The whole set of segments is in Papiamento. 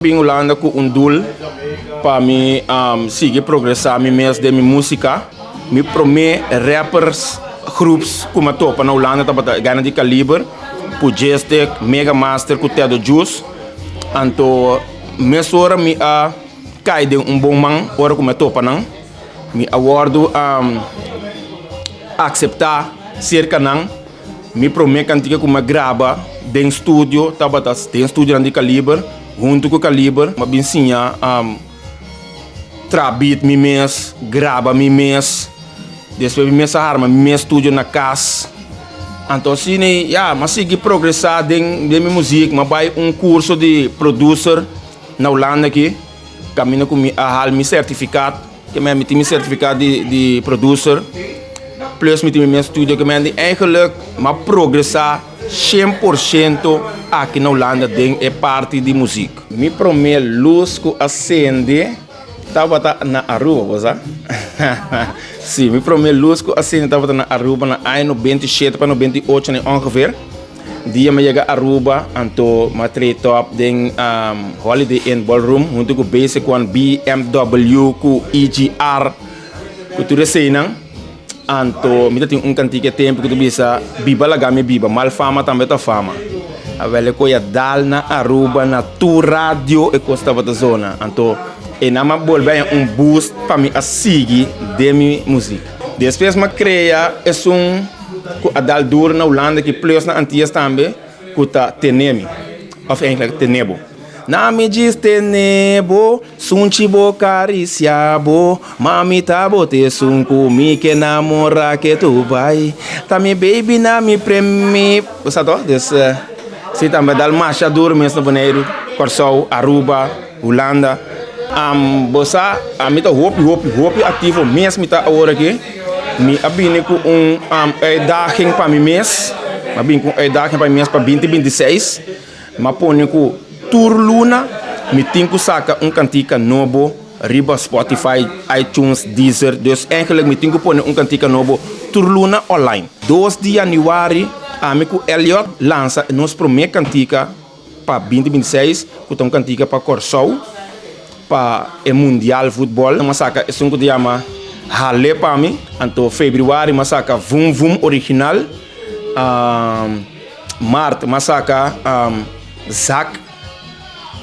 Bin Hulanda ku un doel pa mi sigui progresá mi mes den mi músika. Mi promé rappers groups ku mi a topa na Hulanda tabata gana di Kaliber, Pujestic, Mega Master ku Tedo Juice. Anto mesora mi a kai den un bon man ora ku mi a topa nan. Mi a wòrdu akseptá serka nan. Mi promé kantika ku mi a graba den studio tabata den studionan di Kaliber, huntu ku Kaliber. Mi a bin siña traha beat mi mes, graba mi mes. Despues mi mes a harma mi mes studio na kas. Anto asina ya, mi a sigui progresá den den mi muzik. Mi a bai un kurso di producer na Hulanda aki, kaminda ku mi a hal mi sertifikat. Ke men mi tin mi sertifikat di di producer plus mi tin mi mes studio ke men di eigenlijk m'a progresa 100% aki na Hulanda den e parti di muziek. Mi prome lus ku a sende tabata na Aruba, bo sa? Si, mi prome lus ku a sende tabata na Aruba na aña 97 pa 98 na ongeveer. Dia mi yega Aruba, anto mi a tree top den Holiday Inn Ballroom hunto ku Basic One, BMW ku EGR ku tur eseinan. Anto mi ta tin un kantika e tempu ku ta bisa biba laga mi biba, mal fama tambe ta fama. Awel e koe a dal na Aruba na tur radio e kos tabata zona. Anto e nan a bolbe haña un boost pa mi a sigui den mi muzik. Despues mi a krea esun. Ku a dal duro na Hulanda ki plus na Antillas tambe ku ta tene mi of eigenlijk tene bo. Na mi djis tene bo, sunchi bo karisia bo, ma mi ta bo ta esun ku mi ke namora ke tu bai ta mi baby na mi premi. Bo sa toh? Dus si tambe a dal masha duro mes na Boneiru, Kòrsou, Aruba, Hulanda. Bo sa, ami ta hopi, hopi, hopi aktivo mes mi ta awor aki. Mi a bini ku un uitdaging pa mi mes. Mi a bini ku un uitdaging pa mi mes pa 2026. Mi a pone ku tur luna mi tin ku saka un kantika nobo riba Spotify, iTunes, Deezer. Dus eigenlijk mi tin ku pone un kantika nobo tur luna online. 2 di yanüari ami ku Elliot lansa nos promé kantika pa 2026 ku ta un kantika pa Kòrsou pa e mundial futbòl. Mi a saka esun ku ta yama Hale pa mi. Anto febrüari mi a saka Vum Vum original. Mart mi a saka Zak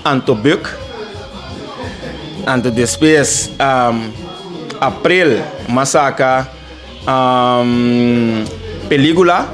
Anto Buk. Anto despues aprel mi a saka Pelíkula.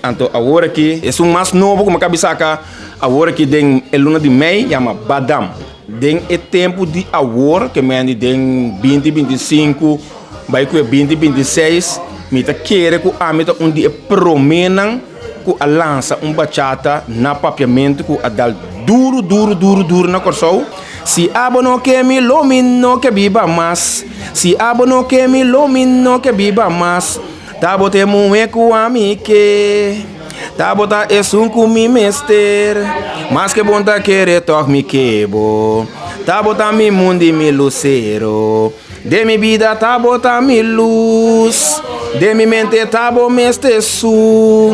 Anto awor aki esun mas nobo ku mi a kabi saka awor aki den e luna di mei yama Badam. Den e tempu di awor ke mendi den 2025 bai ku e 2026 mi ta kere ku ami ta un di e proménan ku a lansa un bachata na papiamentu ku a dal duru duru duru duru na Kòrsou. Si abo no ke mi lo mi no ke biba mas. Si abo no ke mi lo mi no ke biba mas. Ta bo t'e muhé ku ami ke. Ta bo ta esun ku mi mester. Maske bon ta kere tòg mi ke bo. Ta bo ta mi mundu i mi lusero. Den mi bida ta bo ta mi lus. Den mi mente ta bo mester su.